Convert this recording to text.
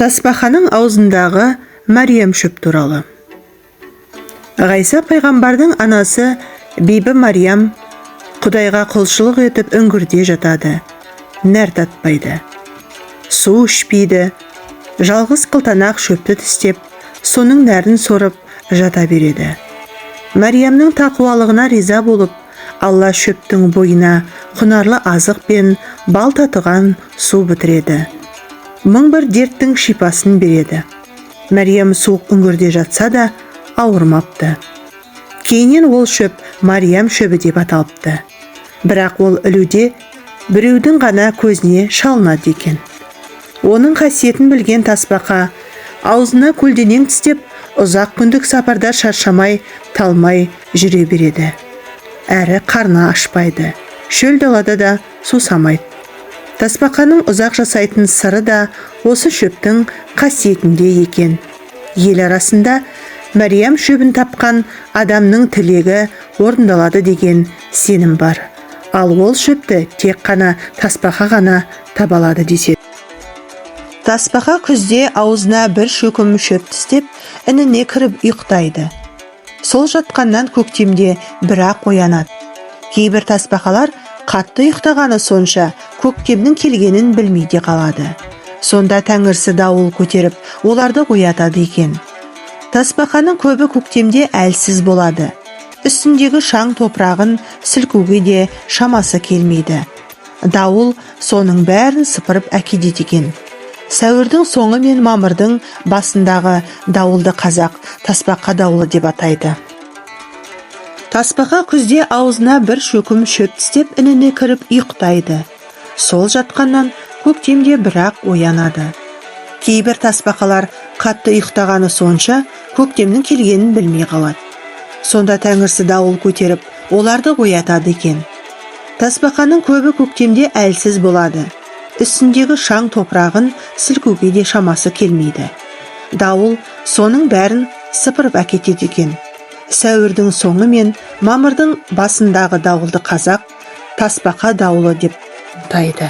Тасбақаның аузындағы Мәриям шөп туралы. Ғайса пайғамбардың анасы Бибі Мариям Құдайға құлшылық етіп үңгірде жатады. Нәр татпайды. Су ішпейді. Жалғыз қылтанақ шөпті тістеп, соның нәрін сорып жата береді. Мариямның тақуалығына риза болып, Алла шөптің бойына құнарлы азық пен бал татыған су бітіреді. Мың бір дерттің шипасын береді. Мәриям суық үңгірде жатса да ауырмапты. Кейіннен ол шөп Мариям шөбі деп аталыпты. Бірақ ол ілуде біреудің ғана көзіне шалынады екен. Оның қасиетін білген тасбақа аузына көлденең тістеп, ұзақ күндік сапарда шаршамай, талмай жүре береді. Әрі қарны ашпайды. Шөл далада да сусамайды. Тасбақаның ұзақ жасайтын сыры да осы шөптің қасиетінде екен. Ел арасында Мәриям шөбін тапқан адамның тілегі орындалады деген сенім бар. Ал ол шөпті тек қана тасбақа ғана таба алады деседі. Тасбақа күзде аузына бір шөкім шөп тістеп, ініне кіріп ұйықтайды. Сол жатқаннан көктемде бірақ оянады. Кейбір тасбақалар қатты ұйықтағаны сонша көктемнің келгенін білмей де қалады. Сонда тәңірісі дауыл көтеріп, оларды оятады екен. Тасбақаның көбі көктемде әлсіз болады. Үстіндегі шаң топырағын сілкуге де шамасы келмейді. Дауыл соның бәрін сыпырып әкетеді екен. Сәуірдің соңы мен мамырдың басындағы дауылды қазақ тасбақа дауылы деп атайды. Тасбақа күзде аузына бір шөкім шөп тістеп ініне кіріп ұйықтайды. Сол жатқаннан көктемде бірақ оянады. Кейбір тасбақалар қатты ұйықтағаны сонша көктемнің келгенін білмей қалады. Сонда тәңірісі дауыл көтеріп, оларды оятады екен. Тасбақаның көбі көктемде әлсіз болады. Үстіндегі шаң топырағын сілкуге де шамасы келмейді. Дауыл соның бәрін сыпырып әкетеді екен. Сәуірдің соңы мен мамырдың басындағы дауылды қазақ тасбақа дауылы деп атайды.